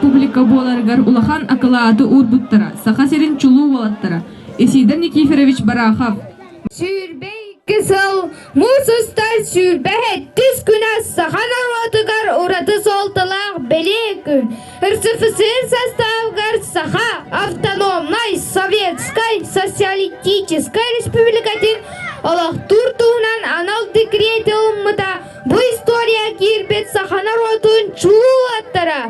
республика буоларыгар улахан акылааты уурбуттара Саха сирин чулуу уолаттара Исидор Никифорович Барахов, 22 сыл муус устар 27 күнэ саха норуотугар ураты суолталаах бэлиэ күн. РСФСР составыгар Саха автономнай советскай социалистическай республикатын олохтуур туһунан анал декрет ылыммыта. Бу история киирбит саха норуотун чулуу аттара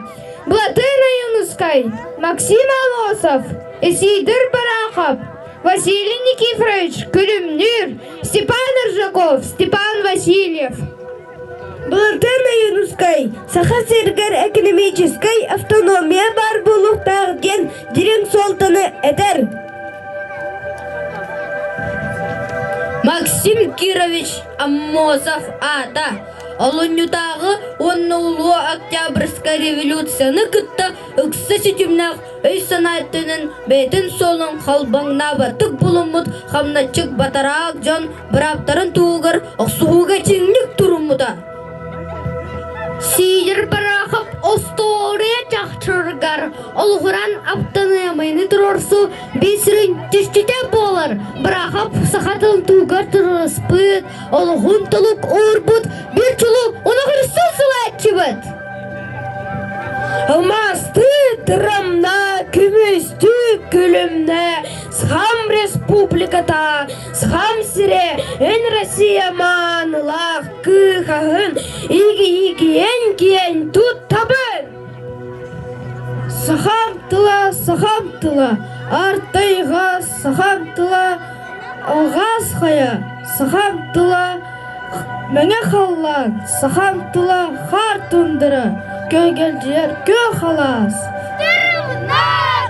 Былатыан Ойуунускай, Максим Аммосов, Исидор Барахов, Василий Никифорович Күлүмнүүр, Степан Аржаков, Степан Васильев. Былатыан Ойуунускай Саха сиригэр экономическай автономия баар буолуохтаах диэн дириҥ суолтаны этэр. Максим Кирович Аммосов аата Олунньутааҕы уонна Улуу Октябрьскай революцияны кытта ыкса ситимнээх өй-санаа өттүнэн бэйэтин суолун халбаҥнаабаттык булуммут хамначчык батараак дьон бырааптарын туһугар охсуһууга чиҥник туруммута. Сидор Барахов остуоруйа чахчырыгар олоҕуран аптаныамайны туруорсуу биир сүрүн түстүтэ буолар. Барахов саха тылын туһугар туруорспыт, олоҕун толук уурбут биир чулуу улахан сылааччыбыт. Алмаастыы тырамна, көмүстүү күлүмнэ, Сахам Республиката, Сахам сирэ, эн Россия маанылаах кыыһаһын, иги-игиэн киэн туттабын! Сахам тыла, сахам тыла, артайга сахам тыла, алҕас хайа, сахам тыла, Мэҥэ халлаан, сахам тыла хаар тундара, көйгөлдьүйэр күөх алаас. Тырымна,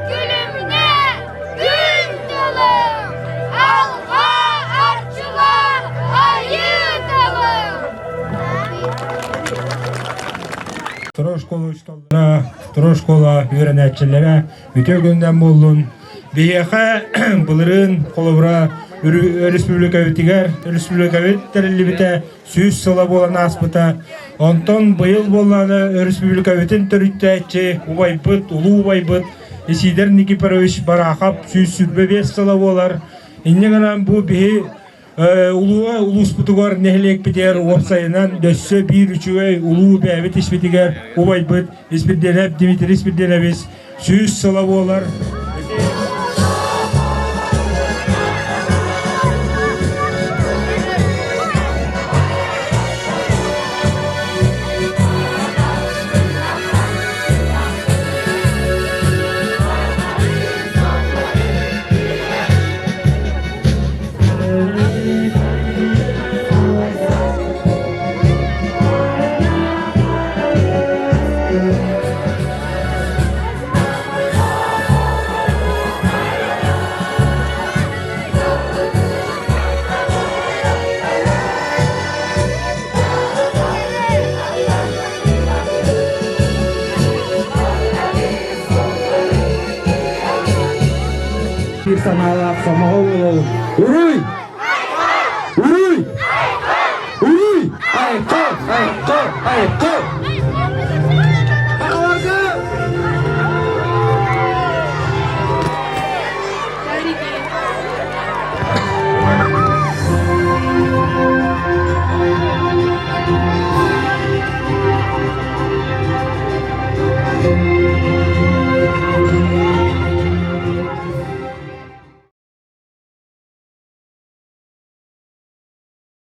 күлүмнэ, күн тылым, алҕаа арчылаа, айыы тылым. Второй школа учителлара, второй школа үөрэнээччилэрэ үтүө күнүнэн буоллун. Биһиэхэ былырыын холобура республикабытыгар республикабыт тэриллибитэ 100 сыла буолан ааспыта. Онтон быйыл буоллаҕына республикабытын төрүттээччи убайбыт, улуу убайбыт Исидор Никифорович Барахов 125 сыла буолар. Инньэ гынан бу биһи улуу улууспутугар нэһилиэкпитигэр уопсайынан өссө биир үчүгэй улуу бэйэбит испитигэр убайбыт Испирдиэнэп Дмитрий Испирдиэнэбис 100 сыла буолар. Биир санаалаах сомоҕо буолабын. Уруй! Уруй! Уруй! Айхал! Айхал! Айхал!